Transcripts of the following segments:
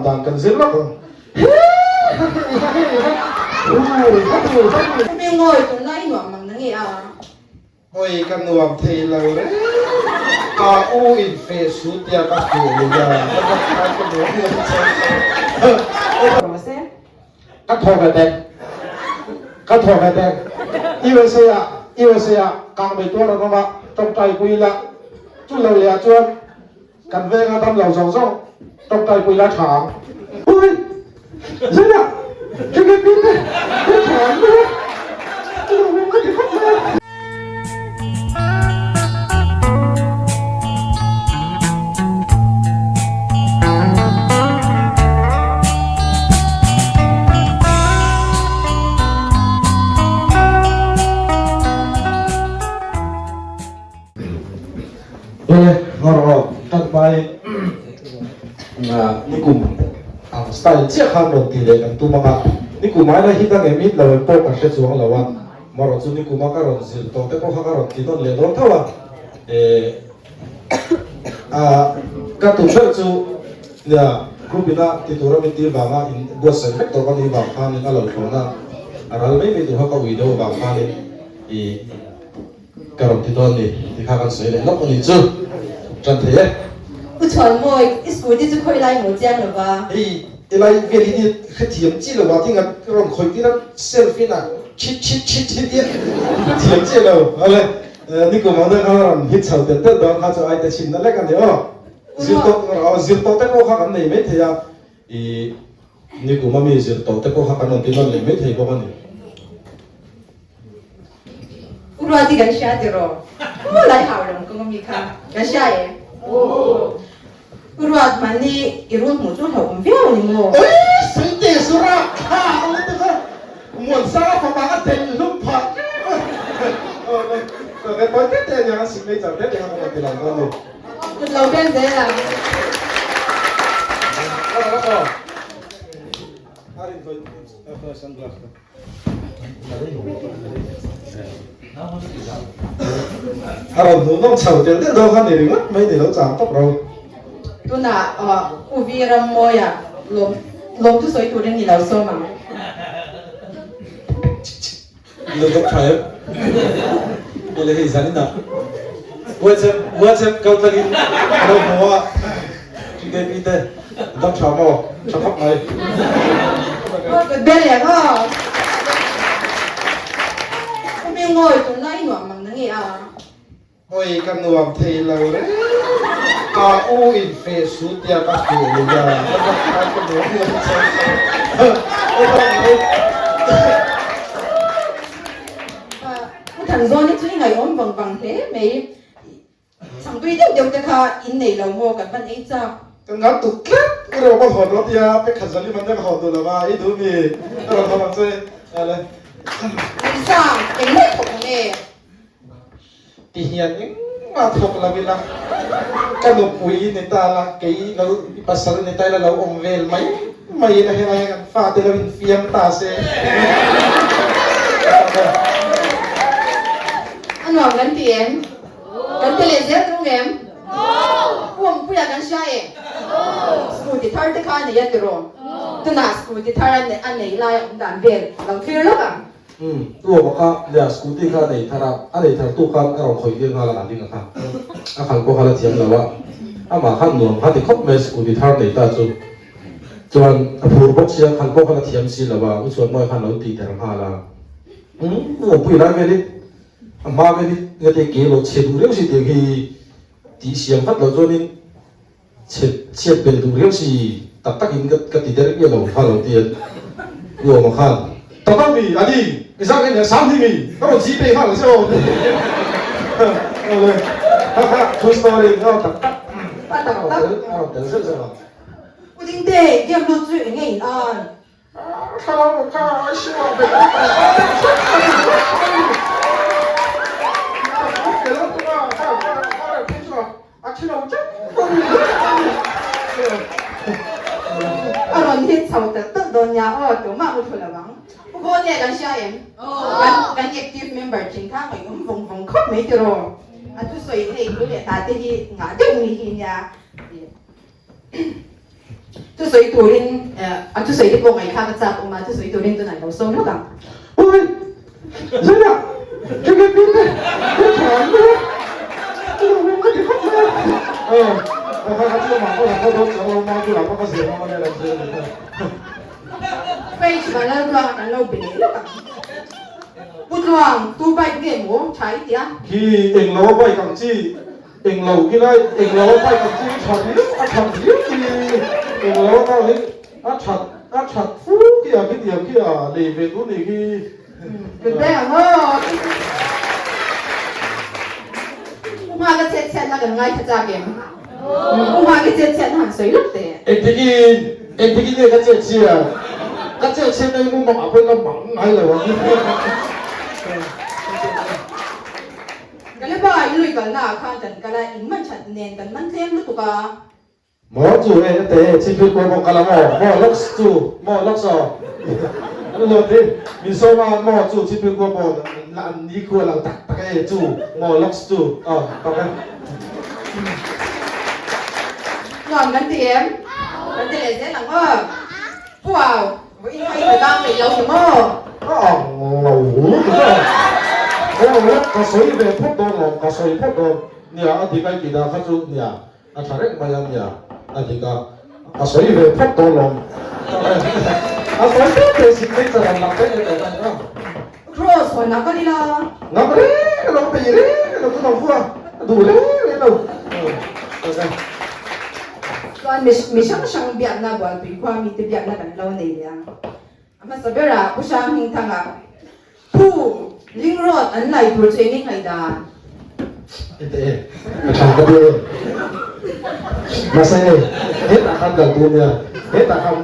dan kan zir lawk ang. Hmingawi tunlai nuam mang na nge a? Oi ka nuam thei lo reng ka u in feh su tia ka hmuh lui a ka va khan ka nuam lo Rawh se. Ka thaw ve tek ka thaw ve tek USA ah USA ah kang bei tuar an awm a tawngtai pui ila chu lo leh ah chuan Kan venga dam lo zawng zawng tawngtai pui la tha ang. Ui! Zela! Chumi pin te hi tha ang mai a, chu lo veng ka ti khawp mai a. Awle, ngawr aw, kan hmai nikum ang style chiah khan rawn tih leh kan tum ang a, nikum aina hit ang em hit lo em pawh kan hre chuang lo a, marawh chu nikum a ka rawn zir tawh te pawh kha ka rawn ti nawn leh dawn tho a, eh a ka tum ber chu nia group ina ti tura min tir vanga in buatsaih vek tawh ka nih vang khanin a lo thlawn a, a ral mai mai tur kha ka ui deuh avang khanin ih. Ka rawn ti dawn ni, ti kha kan sawi leh lawk a ni chu. Tan thei e. U Chhuanmawi, i scooty chu khawi lai maw chiang lo va? Hei, helai vel hi ni hrethiam chi lo va, tinga ka rawn khawih tir a self in a chhit chhit chhit chhit hi hrethiam chi lo. Awle, nikum ang deuh khan a rawn hit chho telh telh dawn kha chu ai te chhinna lek a ni aw. Zir tawh, zir tawh te pawh kha kan nei maithei a, i nikum a mi zir tawh te pawh kha kan rawn ti nawn leh maithei bawk a ni. U Ruati kan hria tiraw? U lai hau lam kawng ami kha kan hria e. U Ruat mahni i rul hmuh chu hlauhawm viau a ni maw? Oi Sangte Sura kha a awm te kha Muansanga fapa a del hlum phah Ka tawi te te aniang a signature te te kha ka rawn ti lang dawn ni. Kut lo beng zel ang. A rawn hmuh nawm chho tel deuh dawn kha ni ringawt mai ni lo chang tawp ro. Tunah U Vi Rammawia lawm lawmthu sawi turin ni lo sawm ang. Lo dawk tha em? Awle hei zanin ah WhatsApp WhatsApp kal tlangin ka lo hmu a TKP te dam tha maw? Tha khawp mai. Kut bel leh maw? Pu Hmingmawi tunlai i nuam mang na nge a? Oi ka nuam thei lo reng ka u in feh su tia ka hmuh lui a ka va khan ka nuam lo chho Pu Thanzawni chu i ngaihawm vang vang hle mai. Changtui deuh deuh te kha in nei lo maw kan van ei chak. Ka ngat tuk tlat i rawn ka hawn rawh tia pe khat zali man te ka hawn duh lo va i duh mi ka rawn hawn ang che ale. Nuisang engmah thawk ang e. Ti hian engmah thawk lo ila, ka nupui ni ta la, kei lo i pasal ni ta ila lo awm vel mai mai ila helai ah kan fate lo infiam ta se. A nuam kan ti em? Kan ti leh zel tung em? Pu Awmpuia kan hria e? Scooty thar te kha a nei a tiraw? Tunah scooty thar a nei lai a awm dan vel lo thlir lawk ang. Umm, tu awm kha nia scooty kha a nei thar a, a nei thar tu khan a rawn khawih tir nghal a a ding a kha, a khalh pawh kha la thiam lo a, amah khan nuam kha ti khawp mai scooty thar nei ta chu, chuan a phur bawk sia khalh pawh kha la thiam si lo a, u Chhuanmawia khan lo tih der nghal a, umm, u Awmpui lai vel hi a hma vel hi ngati ke lo chhe duh riau si tiang hi tih siam vat loh chuanin Chhe chhiat belh duh riau si tak tak in ka ti der miah lo kha lo ti a U Awma khan tak tak mi a ni i zak em sang hi mi ka rawn zip ei nghal ang che aw kha kha true story aw tak tak A tak tak a rawn tel zeuh zeuh a. U Dingte game lut chu eng nge in an? Thlarau kha a hriat ve a A rawn hit chho telh telh dawn nia aw tumah u thu lo ang. Pu Kawlne kan hria em? Kan kan active member thin kha ngaihawm vawng vawng khawp mai tiraw? A thusawi hei thu leh ta te hi ngah deuh ni hi nia. Thusawi turin a thusawi te pawh ngaihthlak a chak awm a, thusawi turin tunah lo sawm lawk ang. Oi! Zela! Kenge pin te! Ka tha an mai a! Ka lo rem ka ti khawp mai a! Aw, ka kha ka chu amah pawh ka dawn chuang lo, mau bulah pawh ka zir ngam a nia lo zir a ni kha. Page Vanlaltluanga kan lo be leh lawk ang. Pu Tluang, tu bike nge maw tha i ti a? Khi englo a bike ang chi Englo khi lai englo a bike ang chi hi tha riau a that riau khi englo a kal hi a that a that fu khi a khi tiang khi a lei ve tur ni khi. Kan beng ang aw. U Hma ka chet chhiatna kan ngaithla chak em? U Hma ka chet chhiatna han sawi lawk teh. Engtikin engtikin nge ka chet chhiat? Ka chet chhiatna hi mumang ah pawhin ka mang ngai lo ang. Kaleba i lui kalna ah khan kan kal a, in man that nen kan man tlem lutuk a. Maw chu e ete e chhipui kual bawk kal a maw maw lawks chu maw lawks aw an lo ti min sawm a maw chu chhipui kual pawh an ni kual ang tak tak e chu maw lawks chu aw tak e. Nuam kan ti em? Kan ti leh zel ang aw. Pu au. Vawiin kha i la dang peih lo ni maw? Ka ang lo hu ta. Aw le, ka sawi ve phawt dawn lawm, ka sawi phawt dawn. Nia, a dik a i tih dan kha chu nia, a tha reng mai a nia, a dik a, ka sawi ve phawt dawn lawm. A sawi phawt teh signature an lang daih e teh daih a. Cross hawn ah kal ila. Ngam reng alo peih reng alo chu lo vua, a duh reng reng lo. Chuan mi hrang hrang biakna Bualpui khua mite biakna kan lo nei leh ang. A hmasa berah Pu Hrang Hmingthanga Pu Ling Road an lai tur chu eng i ngaih dan? Ete e, ka tha ka ti e. Mahse hetah khan kal tur nia, hetah khan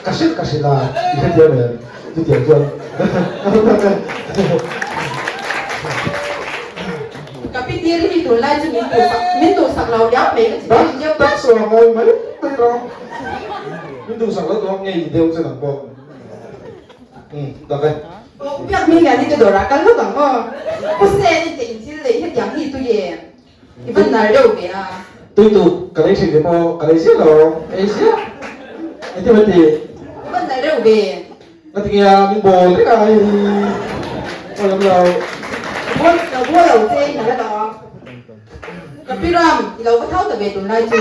Ka hrilh ka hrilh a, i hrethiam em? Chutiang chuan Ka pi tir hi tunlai chu min duhsak min duhsak lo riau mai ka ti thin deuh Tak sawi a ngawi mai mai rawh. Min duhsak lo tuah ngei deuh che nang pawh. Umm tak e. Aw biak hming lian hi te dawrah kal lawk ang aw. Pu Sen i te in thil lei hetiang hi tui em? I van nar deuh ve a. Tui tuk ka lei thin ve pawh ka lei ziah lo, ka ei ziah. Engtin mai ti? I van nar deuh ve. Ka ti nge a, min bawl reng a hei hi. Aw lam lo. Bawl lo bawl lo che i hnalh a tawh. Ka pi ram, i lo va thau ta ve tunlai chu.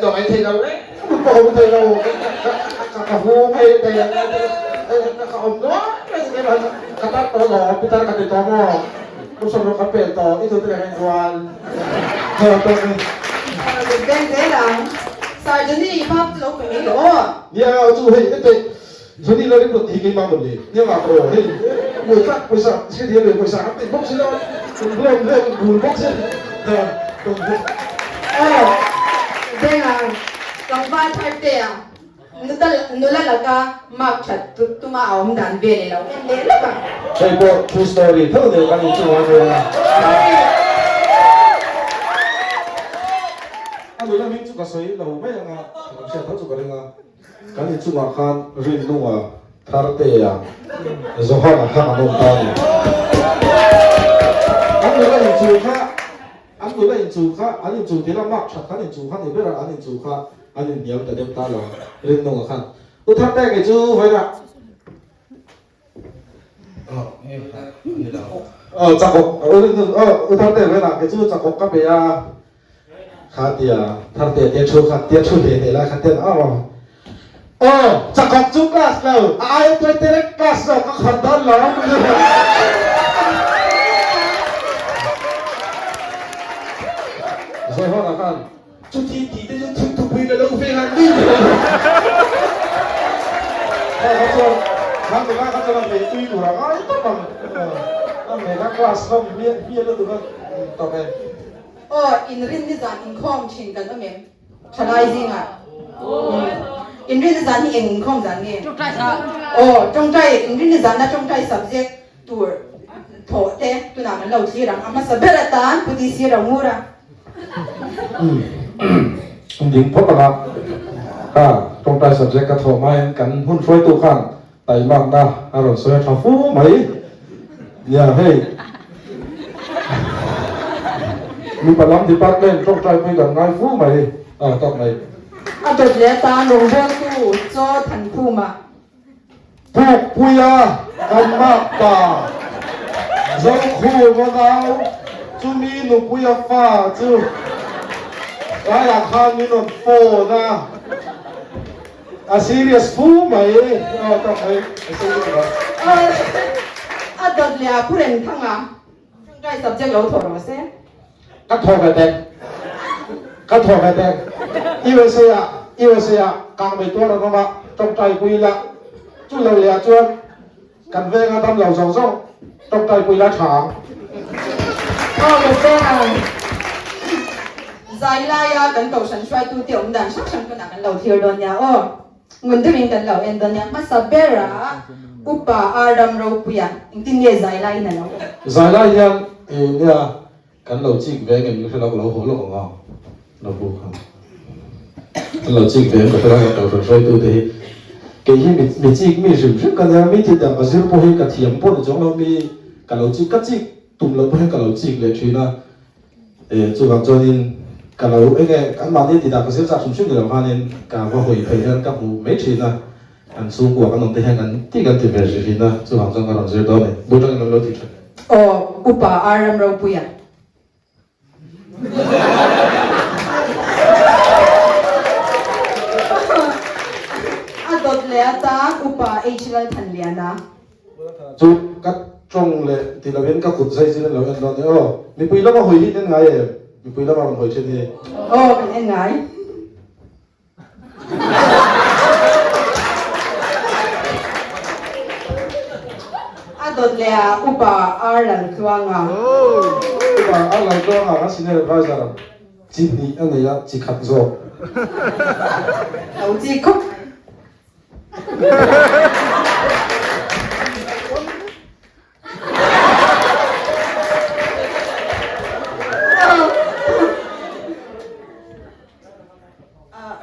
Chaw ei thei lo reng pawh awm thei lo. Ka hung hei te ka awm nual mai ka tar tawh lo, pitar ka ti tawh maw? Kum 60 ka pel tawh, i tute leh ka inrual tawh tawh ni. Ka beng zel ang. Sir Johnny, i bak chu lo pe mai rawh aw. Nia, chu hei ete Johnny la ring rawh tih hi keimah mawn ni. Nia ngah rawh hei buai tlak pawisa hriat hian leh pawisa kan peih bawk si lo a, kan blawm vel kan bul bawk si a. Aw, beng ang. Tlangval thar te ang. Nula laka mark that tuma a awm dan vel i lo en leh lawk ang. Hei pawh true story tho deuh kan inchung a nia. A nula hming chu ka sawi lo mai ang a, ka lo hriat tho chu ka ring a. Kan inchungah khan Rinlunga, Thartea, Johana kha an awm ta a ni. An nula inchung kha, an nula inchung kha, an inchung tih la mark that kha an inchung kha ni ber a, an inchung kha. An inhniam ta deuh ta lo Rinnawnga khan U Tharte kei chu vawiinah Aw chakawk U Tharte vawiinah kei chu chakawk ka pe a kha tia Tharte tia thu khan tia thu hle hle lai khan tian aw aw chakawk chu class lo a aia tuai te reng class zawk ka khan dawn lo Zohana khan Chuti tih te chu thil thupui la lo ve han ni lo. Kha kha chuan kha nula kha chuan a hmei tui tur a ngai tawp ang. A hmei kha class hlawm hmiah hmiah lutuk a tawp e. Aw inrin nizan inkhawm thin kan awm em? Thalai zingah. Inrin nizan hi eng inkhawm zan nge? Tawngtai zan. Aw tawngtai inrin nizana tawngtai subject tur thawh te tunah kan lo thlir ang. A hmasa ber atan Pu DC Rangura. An ding phawt ang a, kha tawngtai subject ka thawh hmain kan hun hruaitu khan taimakna a rawn sawi a tha fu mai. Nia hei mipa lam department tawngtai pui kan ngai fu mai a tawk mai. A dawt leh atan rawngbawltu Chaw Thankhuma. Pukpuia kan makpa Zokhuma nau chumi nupuia fa chu tlaiah khan min rawn phone a, a serious fu mai aw tak mai a sawi duh a. A dawt leh a pu reng thang a, tawngtai subject lo thawh rawh se. Ka thaw ve bek, ka thaw ve bek. USA ah, USA ah kang mai tuar an awm a, tawngtai pui ila, chu lo leh ah chuan kan venga dam lo zawng zawng tawngtai pui ila tha ang. Aw kan veng ang. Zai laia kan kohhran hruaitute awm dan hrang hrang pawnah kan lo thlir dawn nia aw. Ngun deuhin kan lo en dawn nia, hmasa berah Upa Aram Ropuia engtin nge zai laiin a lo awm? Zai lai hian nia kan lo chik ve ngem ka hre lo, ka lo haw lawk ang a, lo bu kha. Kan lo chik ve ka hre lo, ka hrawn hruaitute hi kei hi mi chik mi hrim hrim ka nia, mi thil dang ka zir pawh hi ka thiam pawh ni chuang lo, mi ka lo chik ka chik tum loh pawh hian ka lo chik leh thin a. E, chuvang chuanin ka lo eng e, kan mahni tih dah ka zir chak hrim hrim ni lo khanin ka va hawi phei hian ka hmu mai thin a, kan chhungkua kan awm te hian kan tih kan ti ve ri thin a, chuvang chuan ka rawn zir dawn a ni. Bul tangin an lo ti thin. Aw, Upa Ar Ramropuia. A dawt leh atan Upa H Lalthanliana. Chu ka tawng leh ti lovin ka kut zai zin an lo en dawn ni aw. Mipui lama hawi hi in en ngai em? Mipui lama rawn hawi thin hi. Aw kan en ngai. A dawt leh ah Upa Ar Laltluanga. Upa Ar Laltluanga kan senior adviser chi hnih a nei a, chi khat zawk. Lo chi khawp.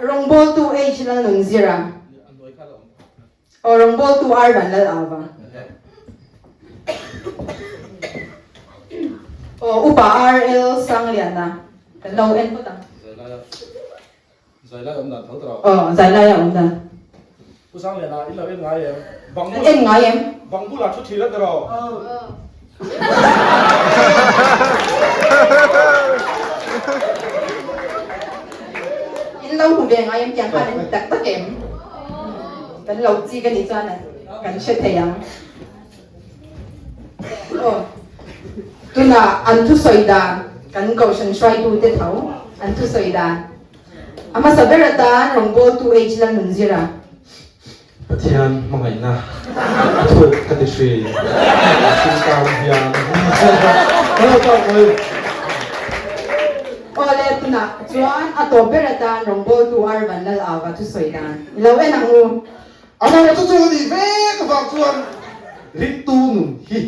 Rawngbawltu H Lalnunzira aw rawngbawltu R Vanlal-ava aw Upa RL Sangliana kan lo en phawt ang. Zai lai awm dan tho tawh. Aw, zai lai a awm dan. Pu Sangliana, in lo en ngai em? Bang bul. En ngai em? Bang bulah thu thil a ti rawh. In lo hmu ve ngai em tiang khan an tak tak em? Kan lo chik a nih chuan kan hre thei ang. Aw, tunah an thusawi dan kan kohhran hruaitute tho an thusawi dan a hmasa ber atan rawngbawltu H Lalnunzira. Pathian hmangaihna a thuk ka ti hri thil tan hian Hello tak mai. Aw le tunah chuan a tawp ber atan rawngbawltu R Vanlal-ava thusawi dan i lo en ang u. A mawh chu chu a nih vek avang chuan ringtu nun hi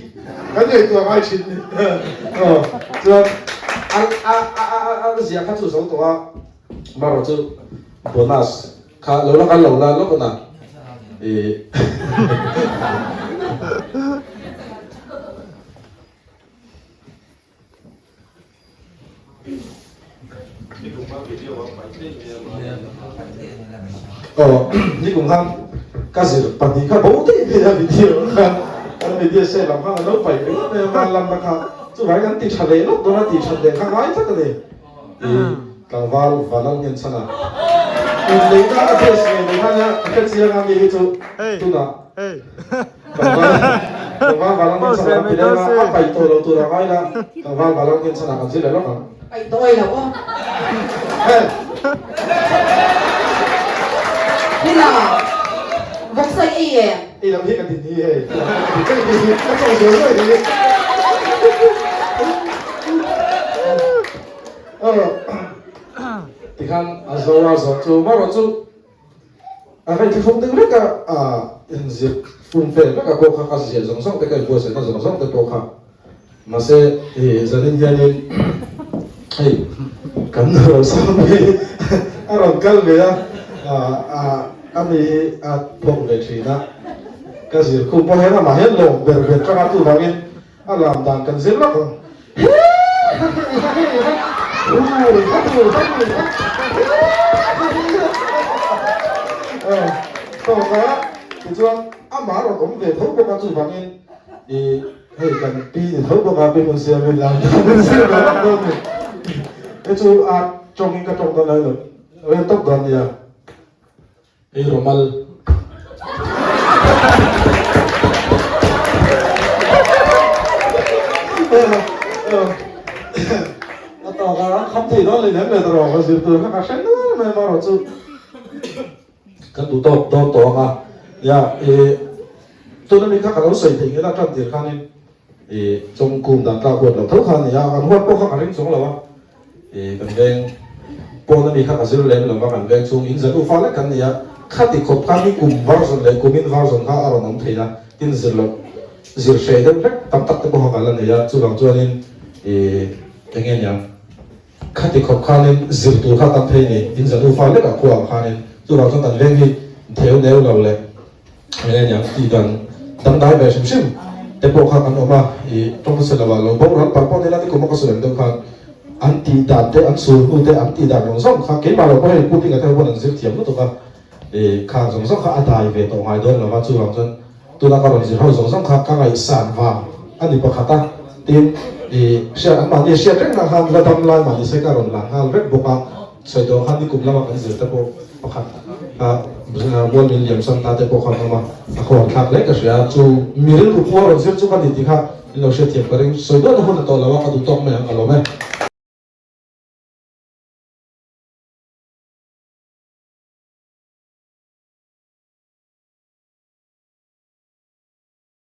kan ngaihtuah ngai thin ni. Aw chuan a a a a a zia kha chu zo tawh a, marawh chu bonus kha lo la kal lo la lawk a i Aw nikum khan ka zir pahnih kha bo daih mai a video khan kan media se lam khan an lo paih ringawt mai a van lam na kha chuvangin an ti tha leh lawk dawn a ti that leh kha ngai tlat a ni i tlangval Vanal Nghenchhana inneihna a dress ngei mai khan a hre chiang a mi hi chu tunah Tlangval valang hian chhan a ti leng a, a paih tawh lo tur a ngai la, tlangval valang hian chhan ah kan zir leh lawk ang. Paih tawh awi lo aw. Hei. Nila, vawksa i ei em? Ei lam hi ka din hi hei. Ka din hi, ka chawh zuai zuai hi. Aw, tikhan a zo a zawh chu, marawh chu. A rei thlifung deuh vek a, a inzir fum vel vek a pawh kha ka ziah zawng zawng te ka inbuatsaihna zawng zawng te pawh kha mahse i zanin hianin hei kan Rosam hi a rawn kal ve a, a a mi hi a phawk ve thin a, ka zir khum pawh hian amah hian lawm ber ber tanga tuvangin a lam dan kan zir lawk ang. Tawka tichuan amah rawn awm ve tho bawk a chuvangin i hei kan pi ni tho bawk a pi hmun siamin lam min zir ve vak dawn ni. Hei chu a tawngin ka tawng dawn lo rel tawp dawn nia. Ei rawmal. A tawk a kham thei dawn leh lem leh ta rawh ka zir tur kha ka hre nual mai amaherawh chu kan duh tawk dawn tawh ang a nia e tuna mi kha ka lo sawi theih ngei la tan tir khanin e chawngkum dan tlak huat lo tho kha a ni a kan huat pawh kha ka ring chuang lo a. I kan veng pawn ami kha ka zir lem lova kan veng chhung in zan ufa lek kan ni a, khati khawp khan hi kum version leh kum in version kha a rawn awm thei a, tin zir loh zir hreh deuh hlek tam tak te pawh kha ka la nei a, chuvang chuanin i eng nge niang khati khawp khanin zir tur kha tam thei a ni, in zan ufa lek ah khua ah khanin chuvang chuan kan veng hi theu neu lo leh Eng nge niang tih dan dangdai ve hrim hrim te pawh kha kan awm a, i tawng hmasa lo ah lo boral palh pawh nila nikum a ka sawi ang deuh khan an tih dan te an sur hnu te an tih dan zawng zawng kha keimah lo pawh hei Pu Dinga te ho pawn an zir thiam lutuk a, i khang zawng zawng kha a dai ve tawh ngai dawn lo va chuvang chuan tuna ka rawn zir ho zawng zawng kha ka ngaihsan vang a ni pakhat a, tin i hriat an mahni hriat reng na khan la dam lai mahni se ka rawn lang nghal vek bawk a. Sawi tawh khan nikum lama kan zir te pawh pakhat a mual min liam san ta te pawh khan awm a, a khaw thlak hle ka hria a, chu mi rilru pawh a rawn zir chu ka ni tih kha in lo hriatthiam ka ring. Sawi duahna hun a tawh lo a, ka duh tawk mai ang ka lawm e.